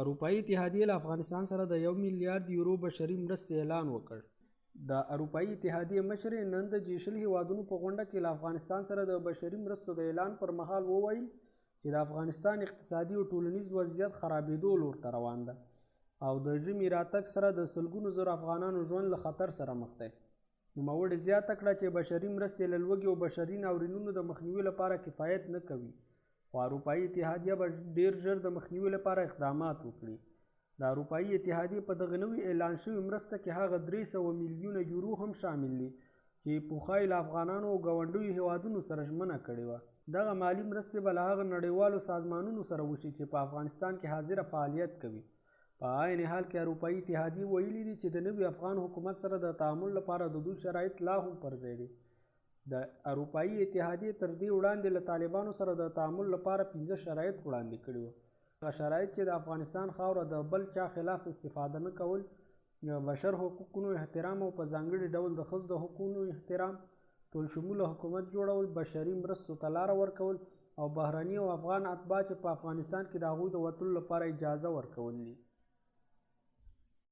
اروپايي اتحادیې له افغانستان سره د 1 میلیارد یورو بشري مرستې اعلان وکړ. د اروپايي اتحادیې مشرې نن د جي 20 هېوادونو په غونډه کې له افغانستان سره د بشري مرستو د اعلان پر مهال وویل چې د افغانستان اقتصادي او ټولنیز وضعیت خرابېدو لور ته روان ده او د ژمي راتګ سره د سلګونو زرو افغانانو ژوند له خطر سره مخ دی. نوموړې زیاته کړه چې بشري مرستې له لوږې او بشري ناورینونو د مخنیوي لپاره کفایت نه کوي، خو اروپايي اتحادیه به ډېر ژر د مخنیوي لپاره اقدامات وکړي. د اروپايي اتحادیې په دغه نوي اعلان شوې مرسته کې هغه 300 میلیونه یورو هم شامل دي چې پخوا یې له افغانانو او ګاونډیو هېوادونو سره ژمنه کړې وه. دغه مالي مرستې به له هغه نړیوالو سازمانونو سره وشي چې په افغانستان کې حاضره فعالیت کوي. په عین حال کې اروپايي اتحادیې ویلي دي چې د نوي افغان حکومت سره د تعامل لپاره د دوی شرایط لا هم پر ځای دي. د اروپايي اتحادیې تر دې وړاندې له طالبانو سره د تعامل لپاره 5 شرایط وړاندې کړي وو. هغه شرایط چې د افغانستان خاوره د بل چا خلاف استفاده نه کول، د بشر حقوقونو احترام او په ځانګړي ډول د ښځو د حقوقو احترام، ټول شموله حکومت جوړول، بشري مرستو ته لاره ورکول او بهرني او افغان اتباع چې په افغانستان کې د هغوی د وتلو لپاره اجازه ورکول دي.